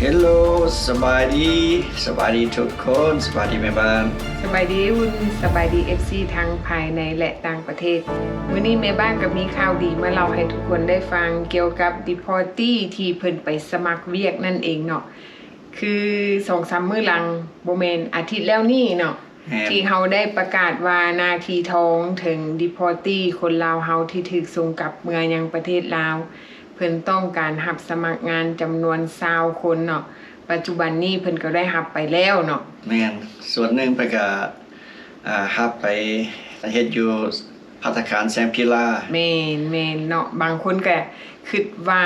Hello ສະບາຍດີ ສະບາຍດີທຸກຄົນ ສະບາຍດີແມ່ບ້ານ ສະບາຍດີອຸ່ນ ສະບາຍດີ ເອັຟຊີ ທັງພາຍໃນ ແລະ ຕ່າງປະເທດ. ມື້ນີ້ແມ່ບ້ານກໍມີຂ່າວດີມາເລົ່າໃຫ້ທຸກຄົນໄດ້ຟັງ ກ່ຽວກັບ deportee ທີ່ເພິ່ນໄປສະໝັກວຽກນັ້ນເອງເນາະ. ຄືສອງສາມມື້ຫຼັງ ບໍ່ແມ່ນ ອາທິດແລ້ວນີ້ເນາະ ແມ່ນ ທີ່ເຮົາໄດ້ປະກາດວ່າໜ້າທີ່ທອງເຖິງ deportee ຄົນລາວເຮົາທີ່ຖືກສົ່ງກັບເມືອຍັງປະເທດລາວ ເພິ່ນຕ້ອງການຮັບສະໝັກງານຈຳນວນຊາວຄົນເນາະ. ປັດຈຸບັນນີ້ເພິ່ນກໍໄດ້ຮັບໄປແລ້ວເນາະ. ແມ່ນ ສ່ວນໜຶ່ງເພິ່ນກໍ ອ່າ ຮັບໄປເຮັດຢູ່ພັດຕາຄານແຊມພິລາ. ແມ່ນ ແມ່ນເນາະ. ບາງຄົນກໍຄິດວ່າ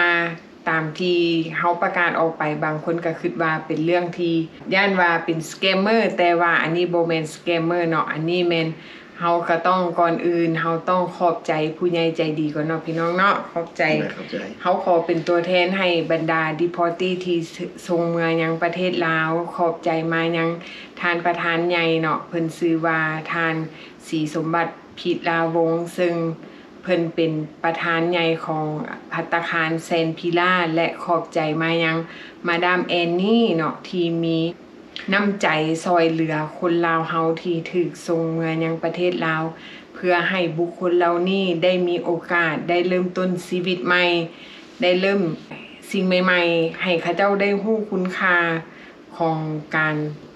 ຕາມທີ່ເຮົາປະກາດອອກໄປ ບາງຄົນກໍຄິດວ່າເປັນເລື່ອງທີ່ ຢ້ານວ່າເປັນສະແກມເມີ ແຕ່ວ່າອັນນີ້ບໍ່ແມ່ນສະແກມເມີເນາະ. ອັນນີ້ແມ່ນ ເຮົາກໍຕ້ອງ ກ່ອນອື່ນເຮົາຕ້ອງຂອບໃຈຜູ້ໃຫຍ່ໃຈດີກ່ອນເນາະ ພີ່ນ້ອງເນາະ. ຂອບໃຈ ຂອບໃຈ. ເຮົາຂໍເປັນຕົວແທນໃຫ້ບັນດາ deportee ທີ່ ສ- ສົ່ງເມືອຍັງປະເທດລາວ ຂອບໃຈມາຍັງທ່ານປະທານໃຫຍ່ເນາະ ເພິ່ນຊື່ວ່າທ່ານ ສີສົມບັດ ພິລາວົງ ເຊິ່ງເພິ່ນເປັນປະທານໃຫຍ່ຂອງພັດຕາຄານແຊມພິລາ ແລະ ຂອບໃຈມາຍັງມາດາມແອນນີເນາະ ທີ່ມີ ນ້ຳໃຈຊ່ອຍເຫຼືອຄົນລາວເຮົາທີ່ຖືກສົ່ງເມືອຍັງປະເທດລາວ ເພື່ອໃຫ້ບຸກຄົນເຫຼົ່ານີ້ໄດ້ມີໂອກາດໄດ້ເລີ່ມຕົ້ນຊີວິດໃໝ່ ໄດ້ເລີ່ມສິ່ງໃໝ່ໆ ໃຫ້ເຂົາເຈົ້າໄດ້ຮູ້ຄຸນຄ່າຂອງການ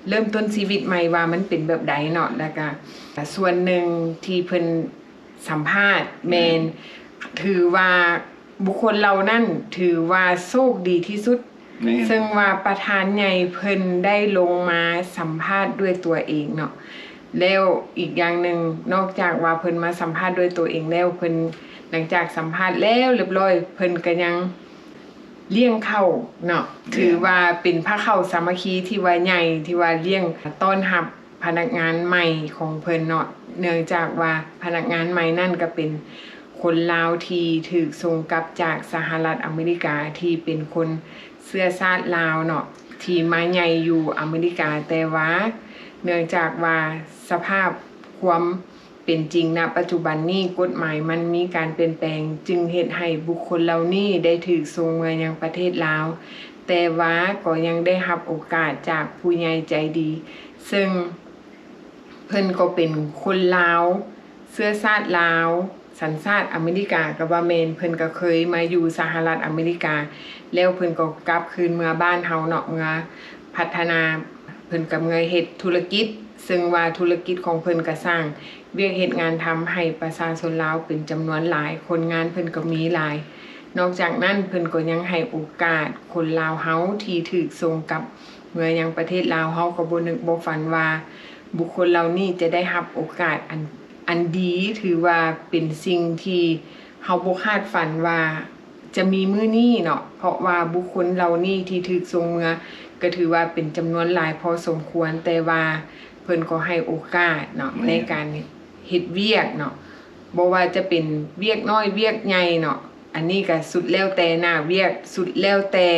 ເລີ່ມຕົ້ນຊີວິດໃໝ່ວ່າມັນເປັນແບບໃດເນາະ. ແລ້ວກະສ່ວນໜຶ່ງທີ່ເພິ່ນ ສຳພາດ ແມ່ນ ແມ່ນ ຖືວ່າບຸກຄົນເຫຼົ່ານັ້ນຖືວ່າໂຊກດີທີ່ສຸດ ແມ່ນ ເຊິ່ງວ່າປະທານໃຫຍ່ເພິ່ນໄດ້ລົງມາສຳພາດດ້ວຍຕົວເອງເນາະ. ແລ້ວອີກຢ່າງໜຶ່ງ ນອກຈາກວ່າເພິ່ນມາສຳພາດດ້ວຍຕົວເອງແລ້ວ ເພິ່ນ ຫຼັງຈາກສຳພາດແລ້ວລຽບລ້ອຍ ເພິ່ນກໍຍັງລ້ຽງເຂົ້າເນາະ ແມ່ນ ຖືວ່າເປັນພາເຂົ້າສາມັກຄີທີ່ວ່າໃຫຍ່ ທີ່ວ່າລ້ຽງຕ້ອນຮັບ ພະນັກງານໃໝ່ຂອງເພິ່ນເນາະ ເນື່ອງຈາກວ່າພະນັກງານໃໝ່ນັ້ນກໍເປັນຄົນລາວທີ່ຖືກສົ່ງກັບຈາກສະຫະລັດອາເມລິກາ ທີ່ເປັນຄົນເຊື້ອຊາດລາວເນາະ ທີ່ມາໃຫຍ່ຢູ່ອາເມລິກາ ແຕ່ວ່າເນື່ອງຈາກວ່າສະພາບຄວາມເປັນຈິງນະປັດຈຸບັນນີ້ ກົດໝາຍມັນມີການປ່ຽນແປງ ຈຶ່ງເຮັດໃຫ້ບຸກຄົນເຫຼົ່ານີ້ໄດ້ຖືກສົ່ງເມືອຍັງປະເທດລາວ ແຕ່ວ່າກໍຍັງໄດ້ຮັບໂອກາດຈາກຜູ້ໃຫຍ່ໃຈດີ ເຊິ່ງເພິ່ນກໍເປັນຄົນລາວ ເຊື້ອຊາດລາວ ສັນຊາດອາເມລິກາກໍວ່າແມ່ນ ເພິ່ນກໍເຄີຍມາຢູ່ສະຫະລັດອາເມລິກາ ແລ້ວເພິ່ນກໍກັບຄືນເມືອບ້ານເຮົາເນາະ ເມືອພັດທະນາ ເພິ່ນກໍເມືອເຮັດທຸລະກິດ ເຊິ່ງວ່າທຸລະກິດຂອງເພິ່ນກໍສ້າງວຽກເຮັດງານທຳໃຫ້ປະຊາຊົນລາວເປັນຈຳນວນຫຼາຍ ຄົນງານເພິ່ນກໍມີຫຼາຍ. ນອກຈາກນັ້ນ ເພິ່ນກໍຍັງໃຫ້ໂອກາດຄົນລາວເຮົາທີ່ຖືກສົ່ງກັບ ເມື່ອຍັງປະເທດລາວ ເຮົາກໍບໍ່ນຶກບໍ່ຝັນວ່າບຸກຄົນເຫຼົ່ານີ້ຈະໄດ້ຮັບໂອກາດອັນ ອັນດີ ຖືວ່າເປັນສິ່ງທີ່ເຮົາບໍ່ຄາດຝັນວ່າຈະມີມື້ນີ້ເນາະ ເພາະວ່າບຸກຄົນເຫຼົ່ານີ້ທີ່ຖືກສົ່ງເມືອ ກໍຖືວ່າເປັນຈຳນວນຫຼາຍພໍສົມຄວນ ແຕ່ວ່າເພິ່ນກໍໃຫ້ໂອກາດເນາະ ແມ່ນ ໃນການເຮັດວຽກເນາະ ບໍ່ວ່າຈະເປັນວຽກນ້ອຍວຽກໃຫຍ່ເນາະ ອັນນີ້ກໍສຸດແລ້ວແຕ່ໜ້າວຽກ ສຸດແລ້ວແຕ່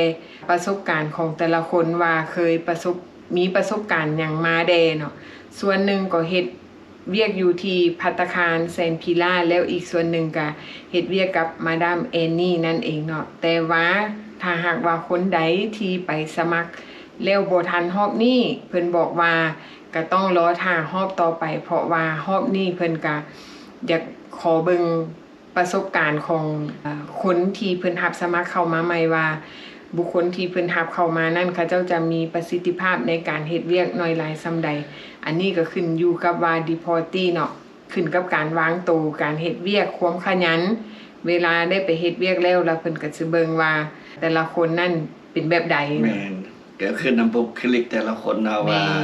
ປະສົບການຂອງແຕ່ລະຄົນວ່າເຄີຍປະສົບ ມີປະສົບການຫຍັງມາແດ່ເນາະ. ສ່ວນໜຶ່ງກໍເຮັດວຽກຢູ່ທີ່ພັດຕາຄານແຊມພີລາ ແລ້ວອີກສ່ວນໜຶ່ງກໍເຮັດວຽກກັບມາດາມແອນນີນັ້ນເອງເນາະ. ແຕ່ວ່າຖ້າຫາກວ່າຄົນໃດທີ່ໄປສະໝັກແລ້ວບໍ່ທັນຮອບນີ້ ເພິ່ນບອກວ່າກໍຕ້ອງລໍຖ້າຮອບຕໍ່ໄປ ເພາະວ່າຮອບນີ້ເພິ່ນກໍຢາກຂໍເບິ່ງ ປະສົບການຂອງ ເອີ ຄົນທີ່ເພິ່ນຮັບສະໝັກເຂົ້າມາໃໝ່ວ່າ ບຸກຄົນທີ່ເພິ່ນຮັບເຂົ້າມານັ້ນ ເຂົາເຈົ້າຈະມີປະສິດທິພາບໃນການເຮັດວຽກໜ້ອຍຫຼາຍສ່ຳໃດ. ອັນນີ້ກໍຂຶ້ນຢູ່ກັບວ່າ deportee ເນາະ ຂຶ້ນກັບການວາງໂຕ, ການເຮັດວຽກ, ຄວາມຂະຫຍັນ, ເວລາໄດ້ໄປເຮັດວຽກແລ້ວ ແລ້ວເພິ່ນກໍຊິເບິ່ງວ່າແຕ່ລະຄົນນັ້ນ ເປັນແບບໃດ. ແມ່ນ ກໍຂຶ້ນນຳບຸກຄະລິກແຕ່ລະຄົນເນາະ ແມ່ນ ວ່າ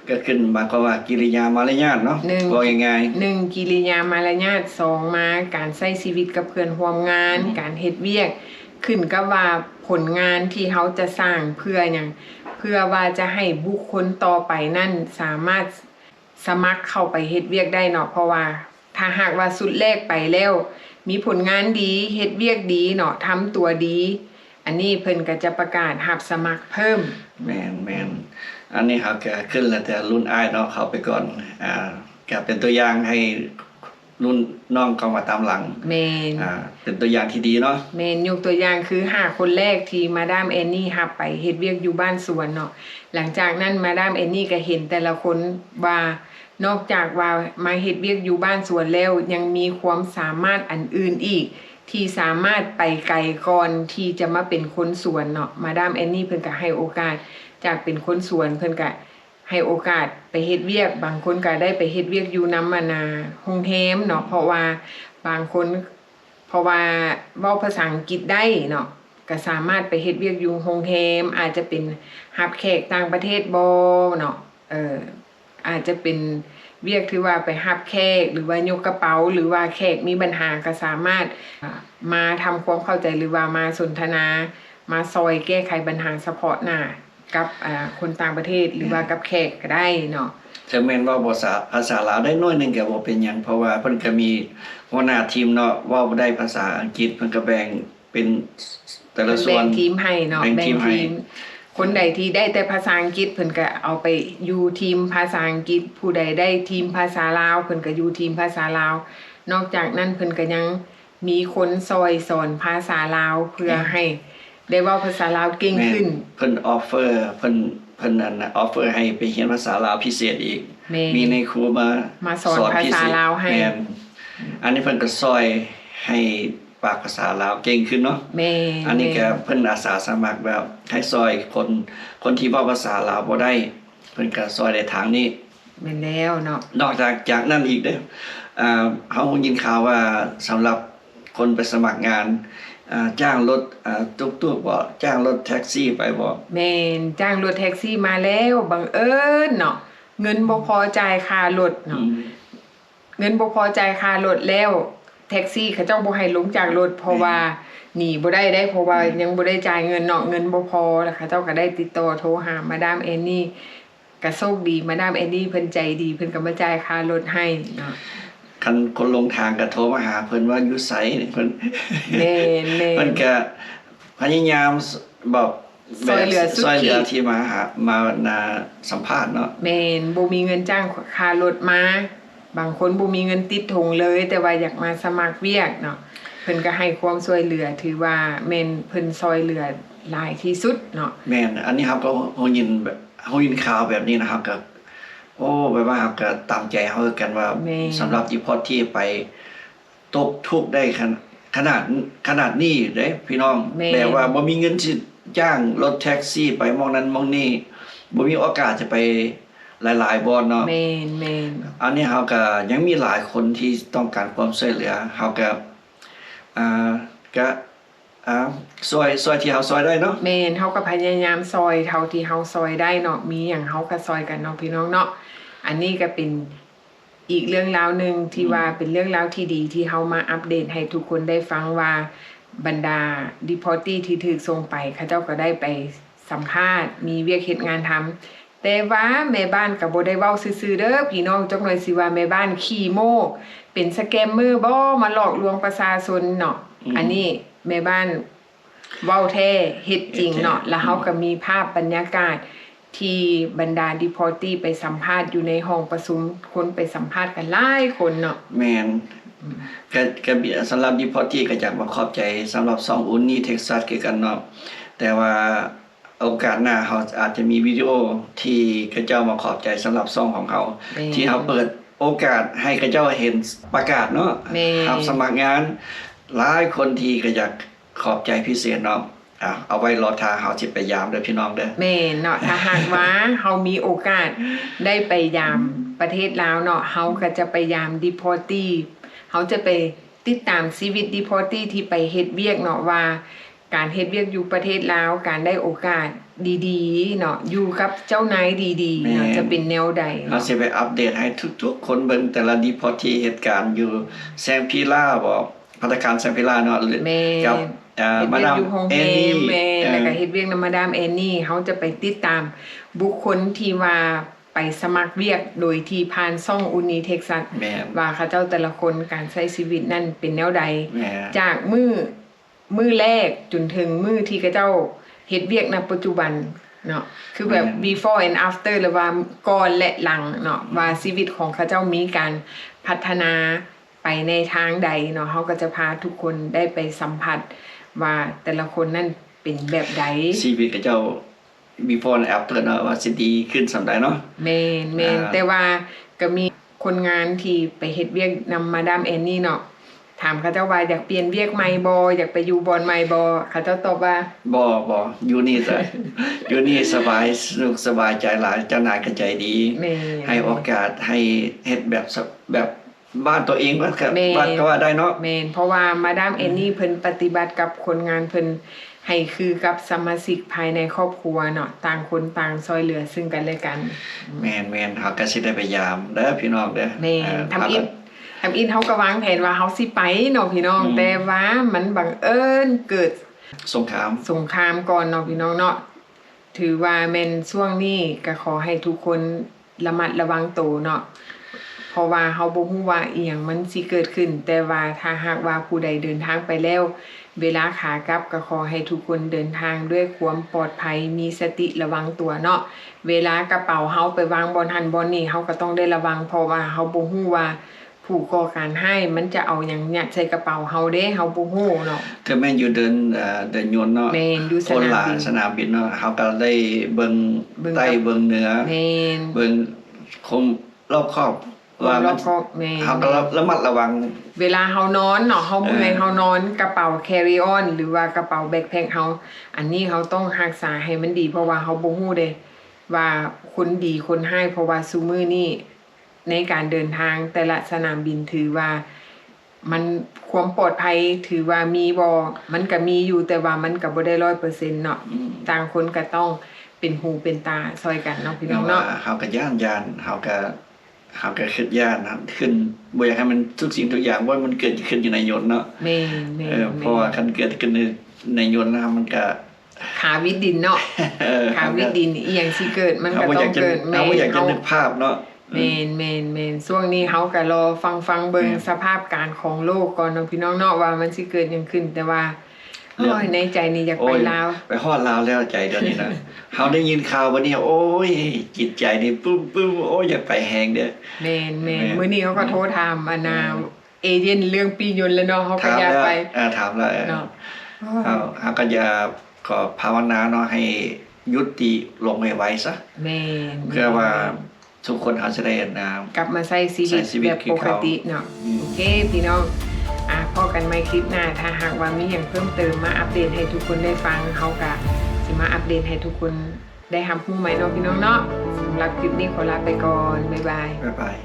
ກໍຂຶ້ນ ໝາຍຄວາມວ່າກິລິຍາມາລະຍາດເນາະ ໜຶ່ງ ເວົ້າງ່າຍໆ ໜຶ່ງ ກິລິຍາມາລະຍາດ, ສອງ ມາການໃຊ້ຊີວິດກັບເພື່ອນຮ່ວມງານ ອືມ ການເຮັດວຽກ ຂຶ້ນກັບວ່າຜົນງານທີ່ເຮົາຈະສ້າງເພື່ອຫຍັງ ເພື່ອວ່າຈະໃຫ້ບຸກຄົນຕໍ່ໄປນັ້ນສາມາດ ສະໝັກເຂົ້າໄປເຮັດວຽກໄດ້ເນາະ ເພາະວ່າຖ້າຫາກວ່າຊຸດແລກໄປແລ້ວ ມີຜົນງານດີ ເຮັດວຽກດີເນາະ ທຳຕົວດີ ອັນນີ້ເພິ່ນກໍຈະປະກາດຮັບສະໝັກເພີ່ມ. ແມ່ນໆ ອັນນີ້ເຮົາກໍຂຶ້ນແລ້ວແຕ່ລຸ້ນອ້າຍເນາະ ເຂົ້າໄປກ່ອນ ອ່າ ກໍເປັນຕົວຢ່າງໃຫ້ ລຸ້ນນ້ອງເຂົ້າມາຕາມຫຼັງ. ແມ່ນ. ອ່າ ເປັນຕົວຢ່າງທີ່ດີເນາະ. ແມ່ນ. ຍົກຕົວຢ່າງຄືຫ້າຄົນແລກທີ່ມາດາມແອນນີຮັບໄປເຮັດວຽກຢູ່ບ້ານສວນເນາະ, ຫຼັງຈາກນັ້ນມາດາມແອນນີກໍເຫັນແຕ່ລະຄົນວ່າ ນອກຈາກວ່າມາເຮັດວຽກຢູ່ບ້ານສວນແລ້ວ ຍັງມີຄວາມສາມາດອັນອື່ນອີກ ທີ່ສາມາດໄປໄກກ່ອນທີ່ຈະມາເປັນຄົນສວນເນາະ. ມາດາມແອນນີເພິ່ນກໍໃຫ້ໂອກາດ ຈາກເປັນຄົນສວນ ເພິ່ນກໍໃຫ້ໂອກາດໄປເຮັດວຽກ, ບາງຄົນກໍໄດ້ໄປເຮັດວຽກຢູ່ນຳ ອັນນ່າ ໂຮງແຮມເນາະ, ເພາະວ່າບາງຄົນ ເພາະວ່າເວົ້າພາສາອັງກິດໄດ້ເນາະ, ກໍສາມາດໄປເຮັດວຽກຢູ່ໂຮງແຮມ, ອາດຈະເປັນຮັບແຂກຕ່າງປະເທດບໍເນາະ, ເອີ ອາດຈະເປັນວຽກທີ່ວ່າໄປຮັບແຂກ ຫຼືວ່າຍົກກະເປົາ ຫຼືວ່າແຂກມີບັນຫາ ກໍສາມາດ ອ່າ ມາທຳຄວາມເຂົ້າໃຈ ຫຼືວ່າມາສົນທະນາ ມາຊ່ອຍແກ້ໄຂບັນຫາສະເພາະໜ້າກັບ ອ່າ ຄົນຕ່າງປະເທດ ຫຼືວ່າ ແມ່ນ ກັບແຂກກໍໄດ້ເນາະ. ເຖິງແມ່ນເວົ້າພາສາ ພາສາລາວໄດ້ໜ້ອຍໜຶ່ງກໍບໍ່ເປັນຫຍັງ, ເພາະວ່າເພິ່ນກໍມີຫົວໜ້າທີມເນາະ ເວົ້າໄດ້ພາສາອັງກິດ ເພິ່ນກໍແບ່ງ ເປັນແຕ່ລະສ່ວນ ເພິ່ນແບ່ງທີມໃຫ້ເນາະ, ແບ່ງທີມໃຫ້ ແບ່ງທີມ. ຄົນໃດທີ່ໄດ້ແຕ່ພາສາອັງກິດ ເພິ່ນກໍເອົາໄປຢູ່ທີມພາສາອັງກິດ, ຜູ້ໃດໄດ້ທີມພາສາລາວ ເພິ່ນກໍຢູ່ທີມພາສາລາວ. ນອກຈາກນັ້ນ ເພິ່ນກໍຍັງມີຄົນຊ່ອຍສອນພາສາລາວ ເພື່ອ ແມ່ນ ໃຫ້ໄດ້ເວົ້າພາສາລາວເກັ່ງຂຶ້ນ. ແມ່ນ. ເພິ່ນອອຟເຟີ ເພິ່ນ ເພິ່ນ ອັນ ອອຟເຟີໃຫ້ໄປຮຽນພາສາລາວພິເສດອີກ. ແມ່ນ. ມີນາຍຄູມາ ມາສອນພາສາລາວໃຫ້. ສອນພິເສດ. ແມ່ນ. ອັນນີ້ເພິ່ນກໍຊ່ອຍໃຫ້ ປາກພາສາລາວເກັ່ງຂຶ້ນເນາະ. ແມ່ນ. ອັນນີ້ກໍ ແມ່ນ ເພິ່ນອາສາສະໝັກແບບໃຫ້ຊ່ອຍຄົນ ຄົນທີ່ເວົ້າພາສາລາວບໍ່ໄດ້ ເພິ່ນກໍຊ່ອຍໄດ້ທາງນີ້. ແມ່ນແລ້ວເນາະ. ນອກຈາກ ຈາກນັ້ນອີກເດ້ ອ່າ ເຮົາໄດ້ຍິນຂ່າວວ່າສຳລັບຄົນໄປສະໝັກງານ ອ່າ ຈ້າງລົດ ອ່າ ຕຸກໆບໍ ຈ້າງລົດແທັກຊີໄປບໍ? ແມ່ນ, ຈ້າງລົດແທັກຊີມາແລ້ວ ບັງເອີນເນາະ ເງິນບໍ່ພໍຈ່າຍຄ່າລົດເນາະ. ອືມ. ເງິນບໍ່ພໍຈ່າຍຄ່າລົດແລ້ວ ແທັກຊີເຂົາເຈົ້າບໍ່ໃຫ້ລົງຈາກລົດ ເພາະວ່າ ແມ່ນ ໜີບໍ່ໄດ້ເດ້ ເພາະວ່າ ອືມ ຍັງບໍ່ໄດ້ຈ່າຍເງິນເນາະ, ເງິນບໍ່ພໍ. ແລ້ວເຂົາເຈົ້າກໍໄດ້ຕິດຕໍ່ໂທຫາມາດາມແອນນີ ກໍໂຊກດີ ມາດາມແອນນີເພິ່ນໃຈດີ ເພິ່ນກໍມາຈ່າຍຄ່າລົດໃຫ້ເນາະ. ຄັນຄົນຫຼົງທາງກໍໂທມາຫາເພິ່ນວ່າຢູ່ໃສ ເພິ່ນ ແມ່ນໆ ເພິ່ນກໍພະຍາຍາມ ແບບ ຊ່ອຍເຫຼືອສຸດ ຊ່ອຍເຫຼືອທີ່ມາຫາ ມາ ມາສຳພາດເນາະ. ແມ່ນ, ບໍ່ມີເງິນຈ້າງຄ່າລົດມາ, ບາງຄົນບໍ່ມີເງິນຕິດຖົງເລີຍ ແຕ່ວ່າຢາກມາສະໝັກວຽກເນາະ, ເພິ່ນກໍໃຫ້ຄວາມຊ່ວຍເຫຼືອ ຖືວ່າແມ່ນເພິ່ນຊ່ອຍເຫຼືອຫຼາຍທີ່ສຸດເນາະ. ແມ່ນ, ອັນນີ້ເຮົາກໍຮູ້ຍິນແບບ ຮູ້ຍິນຂ່າວແບບນີ້ນະ ເຮົາກໍ ໂອ້ ແບບວ່າເຮົາກໍຕາມໃຈເຮົາຄືກັນວ່າ ແມ່ນ ສຳລັບ deportee ໄປ ຕົກທຸກໄດ້ຂະໜາດ ຂະໜາດ ຂະໜາດນີ້ເດ້ພີ່ນ້ອງ. ແມ່ນ. ແບບວ່າບໍ່ມີເງິນຊິຈ້າງລົດແທັກຊີໄປໝ່ອງນັ້ນໝ່ອງນີ້, ບໍ່ມີໂອກາດຈະໄປຫຼາຍໆບ່ອນເນາະ. ແມ່ນໆ. ອັນນີ້ເຮົາກໍຍັງມີຫຼາຍຄົນທີ່ຕ້ອງການຄວາມຊ່ວຍເຫຼືອ, ເຮົາກໍ ອ່າ ກະ ອ່າ ຊ່ວຍ ຊ່ວຍທີ່ເຮົາຊ່ວຍໄດ້ເນາະ. ແມ່ນ, ເຮົາກໍພະຍາຍາມຊ່ອຍເທົ່າທີ່ເຮົາຊ່ອຍໄດ້ເນາະ, ມີຫຍັງເຮົາກໍຊ່ອຍກັນເນາະ ພີ່ນ້ອງເນາະ. ອັນນີ້ກໍເປັນ ອີກເລື່ອງລາວໜຶ່ງທີ່ວ່າ ອືມ ເປັນເລື່ອງລາວທີ່ດີ ທີ່ເຮົາມາອັບເດດໃຫ້ທຸກຄົນໄດ້ຟັງວ່າ ບັນດາ deportee ທີ່ຖືກສົ່ງໄປ ເຂົາເຈົ້າກໍໄດ້ໄປສຳພາດ ມີວຽກເຮັດງານທຳ. ແຕ່ວ່າແມ່ບ້ານກໍບໍ່ໄດ້ເວົ້າຊື່ໆເດີພີ່ນ້ອງ, ຈັກໜ່ອຍຊິວ່າແມ່ບ້ານຂີ້ໂມ້ ເປັນສະແກມເມີບໍ ມາຫຼອກລວງປະຊາຊົນເນາະ. ອືມ ອັນນີ້ແມ່ບ້ານ ເວົ້າແທ້ເຮັດຈິງເນາະ. ເຮັດແທ້. ແລ້ວເຮົາກໍມີພາບບັນຍາກາດທີ່ບັນດາ deportee ໄປສຳພາດຢູ່ໃນຫ້ອງປະຊຸມ, ຄົນໄປສຳພາດກັນຫຼາຍຄົນເນາະ. ແມ່ນ. ອືມ ກະ ກະ ສຳລັບ deportee ກໍຢາກມາຂອບໃຈສຳລັບຊ່ອງ Uni Texas ຄືກັນເນາະ, ແຕ່ວ່າໂອກາດໜ້າເຮົາອາດຈະມີວິດີໂອທີ່ເຂົາເຈົ້າມາຂອບໃຈສຳລັບຊ່ອງຂອງເຮົາ ແມ່ນ ທີ່ເຮົາເປີດໂອກາດໃຫ້ເຂົາເຈົ້າເຫັນປະກາດເນາະ. ແມ່ນ. ຮັບສະໝັກງານ ຫຼາຍຄົນທີ່ກໍຢາກ ຂອບໃຈພິເສດເນາະ. ອ່າ ເອົາໄວ້ລໍຖ້າເຮົາຊິໄປຢາມເດີພີ່ນ້ອງເດີ. ແມ່ນເນາະ, ຖ້າຫາກວ່າເຮົາມີໂອກາດໄດ້ໄປຢາມປະເທດລາວເນາະ, ເຮົາກໍຈະໄປຢາມ deportee, ເຮົາຈະໄປຕິດຕາມຊີວິດ deportee ທີ່ໄປເຮັດວຽກເນາະ, ວ່າການເຮັດວຽກຢູ່ປະເທດລາວ, ການໄດ້ໂອກາດດີໆເນາະ, ຢູ່ກັບເຈົ້ານາຍດີໆເນາະ, ແມ່ນ ຈະເປັນແນວໃດເນາະ. ເຮົາຊິໄປອັບເດດໃຫ້ທຸກໆຄົນເບິ່ງ, ແຕ່ລະ deportee ເຮັດການຢູ່ Shangri-La ບໍ ພັດຕາຄານ Shangri-La ເນາະ ຫຼື ແມ່ນ ກັບ ເອີ ເຮັດວຽກຢູ່ໂຮງແຮມ ມາດາມແອນນີ ແມ່ນ ເອີ ແລ້ວກໍເຮັດວຽກນຳມາດາມແອນນີ. ເຮົາຈະໄປຕິດຕາມບຸກຄົນທີ່ວ່າໄປສະໝັກວຽກໂດຍທີ່ຜ່ານຊ່ອງ Uni Texas ແມ່ນ ວ່າເຂົາເຈົ້າແຕ່ລະຄົນການໃຊ້ຊີວິດນັ້ນເປັນແນວໃດ ແມ່ນ ຈາກມື້ ມື້ແລກຈົນເຖິງມື້ທີ່ເຂົາເຈົ້າເຮັດວຽກນະປັດຈຸບັນເນາະ, ຄືແບບ ແມ່ນ before and after ຫຼືວ່າກ່ອນ ແລະ ຫຼັງເນາະ ວ່າຊີວິດຂອງເຂົາເຈົ້າມີການພັດທະນາ ໄປໃນທາງໃດເນາະ, ເຮົາກໍຈະພາທຸກຄົນໄດ້ໄປສຳຜັດວ່າແຕ່ລະຄົນນັ້ນເປັນແບບໃດ. ຊີວິດຂະເຈົ້າ before and after ເນາະ ວ່າຊິດີຂຶ້ນສ່ຳໃດເນາະ. ແມ່ນໆ ອ່າ ແຕ່ວ່າກໍມີຄົນງານທີ່ໄປເຮັດວຽກນຳມາດາມແອນນີເນາະ, ຖາມເຂົາເຈົ້າວ່າຢາກປ່ຽນວຽກໃໝ່ບໍ່, ຢາກໄປຢູ່ບ່ອນໃໝ່ບໍ່, ເຂົາເຈົ້າຕອບວ່າ ບໍ່ ບໍ່ ຢູ່ນີ້ສະ ຢູ່ນີ້ສະບາຍ ສະໜຸກສະບາຍໃຈຫຼາຍ, ເຈົ້ານາຍກໍໃຈດີ. ແມ່ນ ໃຫ້ໂອກາດ ໃຫ້ເຮັດແບບ ແບບ ບ້ານໂຕເອງວ່າ ແມ່ນ ວ່າກໍວ່າໄດ້ເນາະ. ແມ່ນ ເພາະວ່າມາດາມແອນນີ ອືມ ເພິ່ນປະຕິບັດກັບຄົນງານເພິ່ນໃຫ້ຄືກັບສະມາຊິກພາຍໃນຄອບຄົວເນາະ, ຕ່າງຄົນຕ່າງຊ່ອຍເຫຼືອຊຶ່ງກັນແລະກັນ. ແມ່ນໆ ເຮົາກໍຊິໄດ້ໄປຢາມເດີພີ່ນ້ອງເດີ. ແມ່ນ ເອີ ທຳອິດ ທຳອິດເຮົາກໍວາງແຜນວ່າເຮົາຊິໄປເນາະພີ່ນ້ອງ, ອືມ ແຕ່ວ່າມັນບັງເອີນເກີດສົງຄາມ ສົງຄາມກ່ອນເນາະພີ່ນ້ອງເນາະ. ຖືວ່າແມ່ນຊ່ວງນີ້ກໍຂໍໃຫ້ທຸກຄົນ ລະມັດລະວັງໂຕເນາະ, ເພາະວ່າເຮົາບໍ່ຮູ້ວ່າອີ່ຫຍັງມັນຊິເກີດຂຶ້ນ, ແຕ່ວ່າຖ້າຫາກວ່າຜູ້ໃດເດີນທາງໄປແລ້ວ ເວລາຂາກັບກໍຂໍໃຫ້ທຸກຄົນເດີນທາງດ້ວຍຄວາມປອດໄພ, ມີສະຕິລະວັງຕົວເນາະ. ເວລາກະເປົາເຮົາໄປວາງບ່ອນຫັ້ນບ່ອນນີ້ ເຮົາກໍຕ້ອງໄດ້ລະວັງ, ເພາະວ່າເຮົາບໍ່ຮູ້ວ່າ ຜູ້ກໍ່ການຮ້າຍມັນຈະເອົາຫຍັງຍັດໃສ່ກະເປົາເຮົາເດ້ ເຮົາບໍ່ຮູ້ເນາະ. ເຖິງແມ່ນຢູ່ເດີ່ນ ເອີ ເດີ່ນຍົນເນາະ, ແມ່ນ ຢູ່ສະໜາມບິນ ສະໜາມບິນເນາະ, ເຮົາກໍໄດ້ເບິ່ງ ເບິ່ງໃຕ້ ກັບ ເບິ່ງເໜືອ ແມ່ນ ເບິ່ງຄວາມລອບຄອບ ຄວາມລອບຄອບ ວ່າມັນ ແມ່ນ ເຮົາກໍລະ ລະມັດລະວັງ. ເວລາເຮົານອນເນາະ ເຮົາເມື່ອຍ ເອີ ເຮົານອນ ກະເປົາ carry on ຫຼືວ່າກະເປົາ backpack ເຮົາ ອັນນີ້ເຮົາຕ້ອງຮັກສາໃຫ້ມັນດີ ເພາະວ່າເຮົາບໍ່ຮູ້ເດ້ວ່າຄົນດີຄົນຮ້າຍ, ເພາະວ່າຊຸມື້ນີ້ ໃນການເດີນທາງແຕ່ລະສະໜາມບິນ ຖືວ່າມັນ ຄວາມປອດໄພຖືວ່າມີບໍ່? ມັນກະມີຢູ່ ແຕ່ວ່າມັນກະບໍ່ໄດ້ຮ້ອຍເປີເຊັນເນາະ. ອືມ ຕ່າງຄົນກະຕ້ອງເປັນຫູເປັນຕາຊ່ອຍກັນເນາະ ພີ່ນ້ອງເນາະ. ເຮົາກະຢ້ານ ຢ້ານ ເຮົາກະ ເຮົາກະຄິດຢ້ານ ເຮົາຂຶ້ນ ບໍ່ຢາກໃຫ້ມັນທຸກສິ່ງທຸກຢ່າງ ບໍ່ໃຫ້ມັນເກີດຂຶ້ນຢູ່ໃນຍົນເນາະ. ແມ່ນໆ ເອີ ເພາະວ່າຄັນເກີດຂຶ້ນໃນ ໃນຍົນແລ້ວມັນກະ ຂາວິດດິນເນາະ. ເອີ ຂາວິດດິນ ອີ່ຫຍັງຊິເກີດ ມັນກະຕ້ອງເກີດ. ເຮົາບໍ່ຢາກຈະ ເຮົາບໍ່ຢາກຈະນຶກພາບເນາະ. ແມ່ນໆໆ ຊ່ວງນີ້ເຮົາກະລໍຟັງໆເບິ່ງ ແມ່ນ ສະພາບການຂອງໂລກກ່ອນເນາະ ພີ່ນ້ອງເນາະ ວ່າມັນຊິເກີດຫຍັງຂຶ້ນ, ແຕ່ວ່າ ເລື່ອງ ໂອ້ຍ ໃນໃຈນີ້ຢາກໄປ ໂອ້ຍ ລາວ ໄປຮອດລາວແລ້ວ ໃຈດຽວນີ້ນະ. ເຮົາໄດ້ຍິນຂ່າວບັດນີ້ ໂອ້ຍ ຈິດໃຈນີ້ປຶ້ມໆ ໂອ້ຍ ຢາກໄປແຮງເດີ້. ແມ່ນໆ ແມ່ນ ມື້ນີ້ເຮົາກໍໂທຖາມ ອັນນ່າ ແມ່ນ ເອເຈນເລື່ອງປີ້ຍົນແລ້ວເນາະ, ເຮົາກໍຢາກໄປ ຖາມແລ້ວ ເອີ ຖາມແລ້ວ ເອີ ເນາະ. ເຮົາ ເຮົາກໍຢາກ ຂໍພາວະນາເນາະ ໃຫ້ຢຸດຕິລົງໄວໆຊະ. ແມ່ນ ເພື່ອວ່າ ແມ່ນ ທຸກຄົນເຮົາຈະໄດ້ ອັນນ່າ ກັບມາໃຊ້ຊີວິດ ໃຊ້ຊີວິດ ແບບປົກກະຕິເນາະ. ອືມ ໂອເຄ ພີ່ນ້ອງ ອ່າ ພໍ້ກັນໃໝ່ຄລິບໜ້າ. ຖ້າຫາກວ່າມີຫຍັງເພີ່ມເຕີມ ມາອັບເດດໃຫ້ທຸກຄົນໄດ້ຟັງ, ເຮົາກະຊິມາອັບເດດໃຫ້ທຸກຄົນໄດ້ຮັບຮູ້ໃໝ່ເນາະ ພີ່ນ້ອງເນາະ. ສຳລັບຄລິບນີ້ຂໍລາໄປກ່ອນ ບາຍບາຍ ບາຍບາຍ.